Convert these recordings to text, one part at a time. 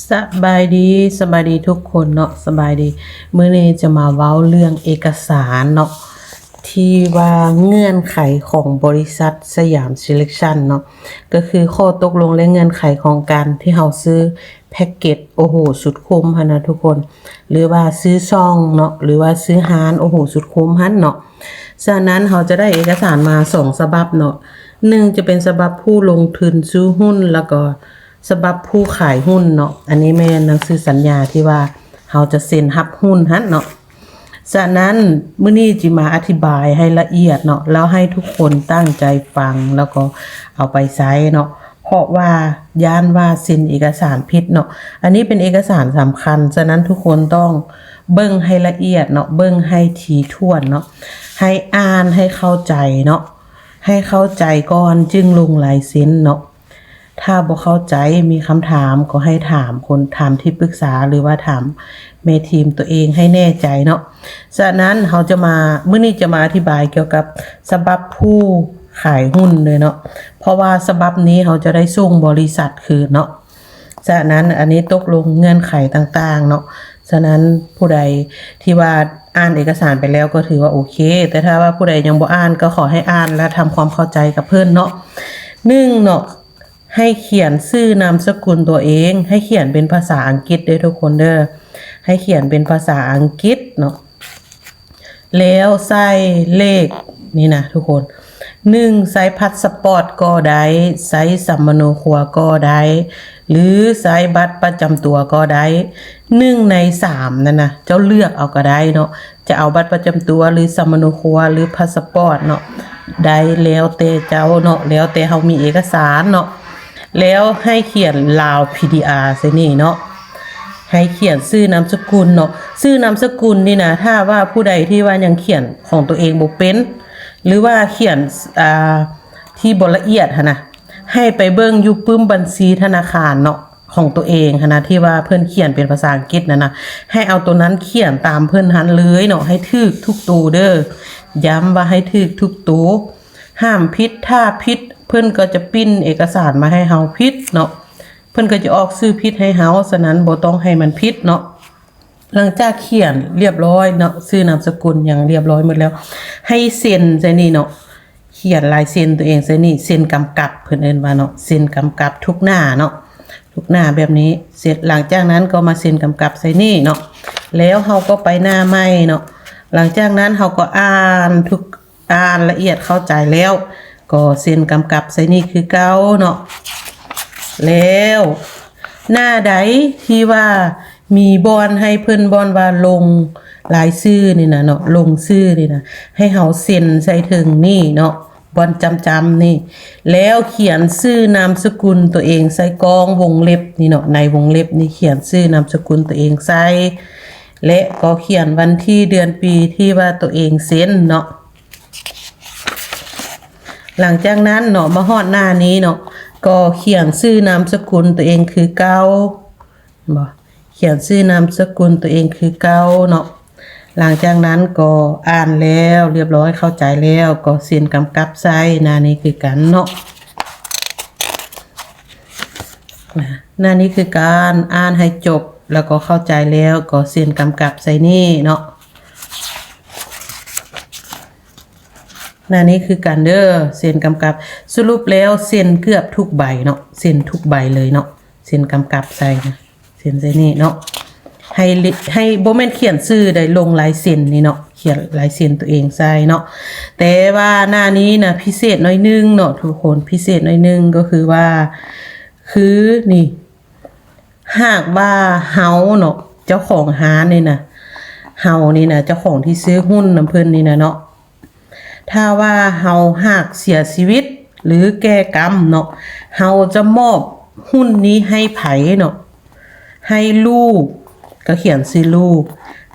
ສະບາຍດີ, ສະບາຍດີທຸກຄົນເນາະ, ສະບາຍດີ. ມື້ນີ້ຈະມາເວົ້າເລື່ອງເອກະສານເນາະ ທີ່ວ່າເງື່ອນໄຂຂອງບໍລິສັດສະຫຍາມຊີເລັກຊັນເນາະ, ກໍຄືຂໍ້ຕົກລົງ ແລະ ເງື່ອນໄຂຂອງການທີ່ເຮົາຊື້ແພັກເກັດໂອໂຫສຸດຄຸ້ມຫັ້ນນະທຸກຄົນ, ຫຼືວ່າຊື້ຊ່ອງເນາະ ຫຼືວ່າຊື້ຮ້ານໂອໂຫສຸດຄຸ້ມຫັ້ນເນາະ. ສະນັ້ນເຮົາຈະໄດ້ເອກະສານມາສອງສະບັບເນາະ, ໜຶ່ງຈະເປັນສະບັບຜູ້ລົງທຶນຊື້ຫຸ້ນ ແລ້ວກໍ ສະບັບຜູ້ຂາຍຫຸ້ນເນາະ, ອັນນີ້ແມ່ນໜັງສືສັນຍາທີ່ວ່າເຮົາຈະເຊັນຮັບຫຸ້ນຫັ້ນເນາະ. ສະນັ້ນ ມື້ນີ້ຈິມາອະທິບາຍໃຫ້ລະອຽດເນາະ, ແລ້ວໃຫ້ທຸກຄົນຕັ້ງໃຈຟັງ ແລ້ວກໍເອົາໄປໃຊ້ເນາະ, ເພາະວ່າຢ້ານວ່າເຊັນເອກະສານຜິດເນາະ. ອັນນີ້ເປັນເອກະສານສຳຄັນ, ສະນັ້ນທຸກຄົນຕ້ອງເບິ່ງໃຫ້ລະອຽດເນາະ, ເບິ່ງໃຫ້ຖີ່ຖ້ວນເນາະ, ໃຫ້ອ່ານໃຫ້ເຂົ້າໃຈເນາະ, ໃຫ້ເຂົ້າໃຈກ່ອນຈຶ່ງລົງລາຍເຊັນເນາະ. ຖ້າບໍ່ເຂົ້າໃຈ ມີຄຳຖາມກໍໃຫ້ຖາມຄົນ ຖາມທີ່ປຶກສາ ຫຼືວ່າຖາມແມ່ທີມຕົວເອງໃຫ້ແນ່ໃຈເນາະ. ສະນັ້ນເຮົາຈະມາ ມື້ນີ້ຈະມາອະທິບາຍກ່ຽວກັບສະບັບຜູ້ຂາຍຫຸ້ນເລີຍເນາະ, ເພາະວ່າສະບັບນີ້ເຮົາຈະໄດ້ສົ່ງບໍລິສັດຄືນເນາະ. ສະນັ້ນອັນນີ້ຕົກລົງເງື່ອນໄຂຕ່າງໆເນາະ. ສະນັ້ນຜູ້ໃດທີ່ວ່າອ່ານເອກະສານໄປແລ້ວກໍຖືວ່າໂອເຄ, ແຕ່ຖ້າວ່າຜູ້ໃດຍັງບໍ່ອ່ານ ກໍຂໍໃຫ້ອ່ານ ແລະ ທຳຄວາມເຂົ້າໃຈກັບເພິ່ນເນາະ. ໜຶ່ງເນາະ ໃຫ້ຂຽນຊື່ນາມສະກຸນຕົວເອງ, ໃຫ້ຂຽນເປັນພາສາອັງກິດເດີ້ທຸກຄົນເດີ້, ໃຫ້ຂຽນເປັນພາສາອັງກິດເນາະ. ແລ້ວໃສ່ເລກນີ້ນະທຸກຄົນ, ໜຶ່ງ ໃສ່ພາສະປອດກໍໄດ້, ໃສ່ສຳມະໂນຄົວກໍໄດ້ ຫຼື ໃສ່ບັດປະຈຳຕົວກໍໄດ້, ໜຶ່ງໃນສາມນັ້ນນະ ເຈົ້າເລືອກເອົາກໍໄດ້ເນາະ. ຈະເອົາບັດປະຈຳຕົວ ຫຼື ສຳມະໂນຄົວ ຫຼື ພາສະປອດເນາະ, ໄດ້ແລ້ວແຕ່ເຈົ້າເນາະ, ແລ້ວແຕ່ເຮົາມີເອກະສານເນາະ. ແລ້ວໃຫ້ຂຽນລາວ ພີດີອາ ໃສ່ນີ້ເນາະ, ໃຫ້ຂຽນຊື່ນາມສະກຸນເນາະ. ຊື່ນາມສະກຸນນີ້ນະ ຖ້າວ່າຜູ້ໃດທີ່ວ່າຍັງຂຽນຂອງຕົວເອງບໍ່ເປັນ ຫຼືວ່າຂຽນ ອ່າ ທີ່ບໍ່ລະອຽດຫັ້ນນະ, ໃຫ້ໄປເບິ່ງຢູ່ປຶ້ມບັນຊີທະນາຄານເນາະ ຂອງຕົວເອງຫັ້ນນະ ທີ່ວ່າເພິ່ນຂຽນເປັນພາສາອັງກິດນັ້ນນະ, ໃຫ້ເອົາໂຕນັ້ນຂຽນຕາມເພິ່ນຫັ້ນເລີຍເນາະ, ໃຫ້ຖືກທຸກໂຕເດີ້, ຢ້ຳວ່າໃຫ້ຖືກທຸກໂຕ, ຫ້າມຜິດ, ຖ້າຜິດເພິ່ນກໍຈະປິ່ນເອກະສານມາໃຫ້ເຮົາຜິດເນາະ, ເພິ່ນກໍຈະອອກຊື່ຜິດໃຫ້ເຮົາ, ສະນັ້ນບໍ່ຕ້ອງໃຫ້ມັນຜິດເນາະ. ຫຼັງຈາກຂຽນລຽບຮ້ອຍເນາະ, ຊື່ນາມສະກຸນຫຍັງລຽບຮ້ອຍໝົດແລ້ວ, ໃຫ້ເຊັນໃສ່ນີ້ເນາະ, ຂຽນລາຍເຊັນຕົວເອງໃສ່ນີ້, ເຊັນກຳກັບເພິ່ນເອີ້ນວ່າເນາະ, ເຊັນກຳກັບທຸກໜ້າເນາະ, ທຸກໜ້າແບບນີ້. ເສັດ ຫຼັງຈາກນັ້ນກໍມາເຊັນກຳກັບໃສ່ນີ້ເນາະ, ແລ້ວເຮົາກໍໄປໜ້າໃໝ່ເນາະ. ຫຼັງຈາກນັ້ນເຮົາກໍອ່ານທຸກ ອ່ານລະອຽດເຂົ້າໃຈແລ້ວ ກໍເຊັນກຳກັບໃສ່ນີ້ຄືເກົ່າເນາະ. ແລ້ວໜ້າໃດທີ່ວ່າມີບ່ອນໃຫ້ເພິ່ນ ບ່ອນວ່າລົງລາຍຊື່ນີ້ນະເນາະ, ລົງຊື່ນີ້ນະ, ໃຫ້ເຮົາເຊັນໃສ່ເທິງນີ້ເນາະ, ບ່ອນຈ້ຳໆນີ້, ແລ້ວຂຽນຊື່ນາມສະກຸນຕົວເອງໃສ່ກ້ອງວົງເລັບນີ້ເນາະ, ໃນວົງເລັບນີ້ຂຽນຊື່ນາມສະກຸນຕົວເອງໃສ່ ແລະ ກໍຂຽນວັນທີເດືອນປີທີ່ວ່າຕົວເອງເຊັນເນາະ. ຫຼັງຈາກນັ້ນເນາະ ມາຮອດໜ້ານີ້ເນາະ ກໍຂຽນຊື່ນາມສະກຸນຕົວເອງຄືເກົ່າ ເຫັນບໍ່? ຂຽນຊື່ນາມສະກຸນຕົວເອງຄືເກົ່າເນາະ. ຫຼັງຈາກນັ້ນກໍອ່ານແລ້ວລຽບຮ້ອຍ ເຂົ້າໃຈແລ້ວ ກໍເຊັນກຳກັບໃສ່ໜ້ານີ້ຄືກັນເນາະ. ນະ ໜ້ານີ້ຄືການອ່ານໃຫ້ຈົບ ແລ້ວກໍເຂົ້າໃຈແລ້ວກໍເຊັນກຳກັບໃສ່ນີ້ເນາະ. ໜ້ານີ້ຄືກັນເດີ ເຊັນກຳກັບ. ສະຫຼຸບແລ້ວເຊັນເກືອບທຸກໃບເນາະ, ເຊັນທຸກໃບເລີຍເນາະ, ເຊັນກຳກັບໃສ່ນະ. ເຊັນໃສ່ນີ້ເນາະ ໃຫ້ ໃຫ້ ບໍ່ແມ່ນຂຽນຊື່ໃດ ລົງລາຍເຊັນນີ້ເນາະ, ຂຽນລາຍເຊັນຕົວເອງໃສ່ເນາະ. ແຕ່ວ່າໜ້ານີ້ນະ ພິເສດໜ້ອຍໜຶ່ງເນາະທຸກຄົນ, ພິເສດໜ້ອຍໜຶ່ງກໍຄືວ່າ ຄືນີ້ ຫາກວ່າເຮົາເນາະ ເຈົ້າຂອງຮ້ານນີ້ນະ, ເຮົານີ້ນະ ເຈົ້າຂອງທີ່ຊື້ຫຸ້ນນຳເພິ່ນນີ້ນະເນາະ, ຖ້າວ່າເຮົາຫາກເສຍຊີວິດ ຫຼື ແກ່ກຳເນາະ, ເຮົາຈະມອບຫຸ້ນນີ້ໃຫ້ໃຜເນາະ? ໃຫ້ລູກກໍຂຽນຊື່ລູກ,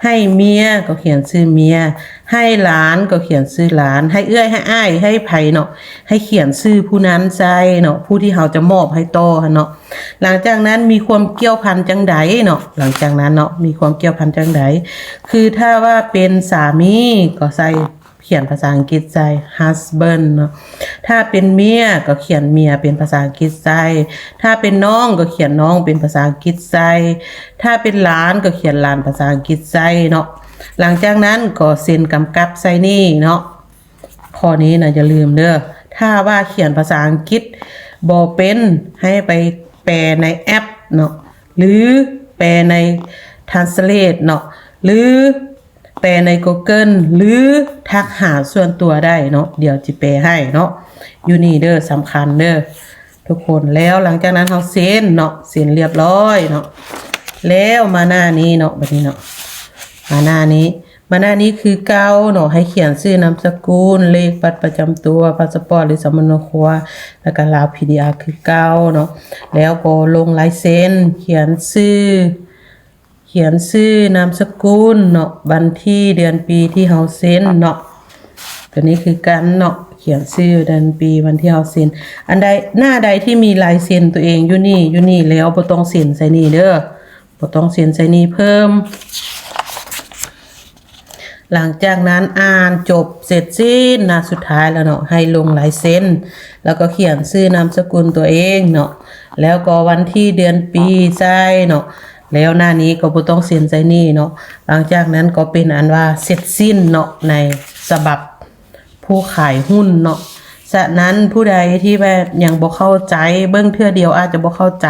ໃຫ້ເມຍກໍຂຽນຊື່ເມຍ, ໃຫ້ຫຼານກໍຂຽນຊື່ຫຼານ, ໃຫ້ເອື້ອຍ ໃຫ້ອ້າຍ ໃຫ້ໃຜເນາະ, ໃຫ້ຂຽນຊື່ຜູ້ນັ້ນໃສ່ເນາະ, ຜູ້ທີ່ເຮົາຈະມອບໃຫ້ຕໍ່ຫັ້ນເນາະ. ຫຼັງຈາກນັ້ນມີຄວາມກ່ຽວພັນຈັ່ງໃດເນາະ? ຫຼັງຈາກນັ້ນເນາະ ມີຄວາມກ່ຽວພັນຈັ່ງໃດ? ຄືຖ້າວ່າເປັນສາມີກໍໃສ່ ຂຽນພາສາອັງກິດໃສ່ husband ເນາະ. ຖ້າເປັນເມຍກໍຂຽນເມຍເປັນພາສາອັງກິດໃສ່, ຖ້າເປັນນ້ອງກໍຂຽນນ້ອງເປັນພາສາອັງກິດໃສ່, ຖ້າເປັນຫຼານກໍຂຽນຫຼານພາສາອັງກິດໃສ່ເນາະ. ຫຼັງຈາກນັ້ນກໍເຊັນກຳກັບໃສ່ນີ້ເນາະ. ຂໍ້ນີ້ນະຢ່າລືມເດີ້, ຖ້າວ່າຂຽນພາສາອັງກິດບໍ່ເປັນ ໃຫ້ໄປແປໃນແອັບເນາະ ຫຼື ແປໃນ translate ເນາະ ຫຼື ແປໃນ Google ຫຼື ທັກຫາສ່ວນຕົວໄດ້ເນາະ, ດຽວຊິແປໃຫ້ເນາະ. ຢູ່ນີ້ເດີ້, ສຳຄັນເດີ້ທຸກຄົນ. ແລ້ວຫຼັງຈາກນັ້ນເຮົາເຊັນເນາະ, ເຊັນລຽບຮ້ອຍເນາະ. ແລ້ວມາໜ້ານີ້ເນາະ, ບັດນີ້ເນາະ, ມາໜ້ານີ້, ມາໜ້ານີ້ຄືເກົ່າເນາະ, ໃຫ້ຂຽນຊື່ນາມສະກຸນ, ເລກບັດປະຈຳຕົວ, ພາສະປອດ ຫຼື ສຳມະໂນຄົວ, ແລ້ວກໍລາວ ພີດີອາ ຄືເກົ່າເນາະ. ແລ້ວກໍລົງລາຍເຊັນ, ຂຽນຊື່ ຂຽນຊື່ນາມສະກຸນເນາະ, ວັນທີເດືອນປີທີ່ເຮົາເຊັນເນາະ. ຕົວນີ້ຄືກັນເນາະ, ຂຽນຊື່ເດືອນປີວັນທີ່ເຮົາເຊັນ. ອັນໃດ ໜ້າໃດທີ່ມີລາຍເຊັນຕົວເອງຢູ່ນີ້, ຢູ່ນີ້ແລ້ວບໍ່ຕ້ອງເຊັນໃສ່ນີ້ເດີ້, ບໍ່ຕ້ອງເຊັນໃສ່ນີ້ເພີ່ມ. ຫຼັງຈາກນັ້ນອ່ານຈົບເສັດສິ້ນໜ້າສຸດທ້າຍແລ້ວເນາະ, ໃຫ້ລົງລາຍເຊັນ ແລ້ວກໍຂຽນຊື່ນາມສະກຸນຕົວເອງເນາະ, ແລ້ວກໍວັນທີເດືອນປີໃສ່ເນາະ. ແລ້ວໜ້ານີ້ກໍບໍ່ຕ້ອງເຊັນໃສ່ນີ້ເນາະ. ຫຼັງຈາກນັ້ນກໍເປັນອັນວ່າເສັດສິ້ນເນາະ ໃນສະບັບຜູ້ຂາຍຫຸ້ນເນາະ. ສະນັ້ນຜູ້ໃດທີ່ແບບຍັງບໍ່ເຂົ້າໃຈ, ເບິ່ງເທື່ອດຽວອາດຈະບໍ່ເຂົ້າໃຈ,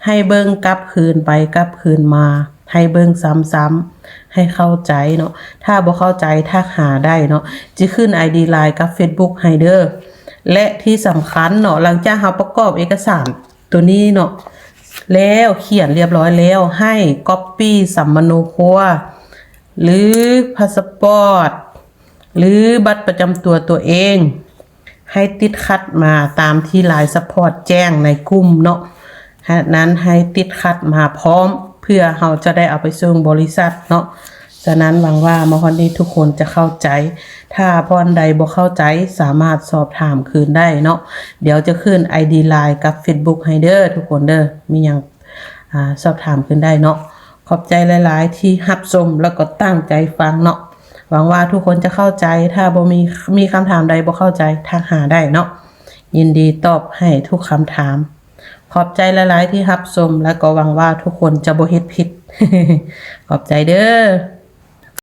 ໃຫ້ເບິ່ງກັບຄືນໄປກັບຄືນມາ, ໃຫ້ເບິ່ງຊ້ຳໆ ໃຫ້ເຂົ້າໃຈເນາະ. ຖ້າບໍ່ເຂົ້າໃຈທັກຫາໄດ້ເນາະ, ຈະຂຶ້ນ ໄອ ດີ Line ກັບ Facebook ໃຫ້ເດີ້. ແລະທີ່ສຳຄັນເນາະ, ຫຼັງຈາກເຮົາປະກອບເອກະສານ ຕົວນີ້ເນາະ ແລ້ວຂຽນລຽບຮ້ອຍແລ້ວ, ໃຫ້ copy ສຳມະໂນຄົວ ຫຼື ພາສະປອດ ຫຼື ບັດປະຈຳຕົວຕົວເອງ, ໃຫ້ຕິດຂັດມາຕາມທີ່ Line Support ແຈ້ງໃນກຸ່ມເນາະ. ສະນັ້ນໃຫ້ຕິດຂັດມາພ້ອມ ເພື່ອເຮົາຈະໄດ້ເອົາໄປສົ່ງບໍລິສັດເນາະ. ສະນັ້ນຫວັງວ່າມາຮອດນີ້ທຸກຄົນຈະເຂົ້າໃຈ. ຖ້າບ່ອນໃດບໍ່ເຂົ້າໃຈ ສາມາດສອບຖາມຄືນໄດ້ເນາະ. ດຽວຈະຂຶ້ນ ໄອ ດີ Line ກັບ Facebook ໃຫ້ເດີ້ທຸກຄົນເດີ້. ມີຫຍັງ ອາ ສອບຖາມຄືນໄດ້ເນາະ. ຂອບໃຈຫຼາຍໆທີ່ຮັບຊົມ ແລ້ວກໍຕັ້ງໃຈຟັງເນາະ. ຫວັງວ່າທຸກຄົນຈະເຂົ້າໃຈ. ຖ້າບໍ່ມີ ມີຄຳຖາມໃດບໍ່ເຂົ້າໃຈ ທັກຫາໄດ້ເນາະ. ຍິນດີຕອບໃຫ້ທຸກຄຳຖາມ. ຂອບໃຈຫຼາຍໆທີ່ຮັບຊົມ ແລ້ວກໍຫວັງວ່າທຸກຄົນຈະບໍ່ເຮັດຜິດ. ຂອບໃຈເດີ້.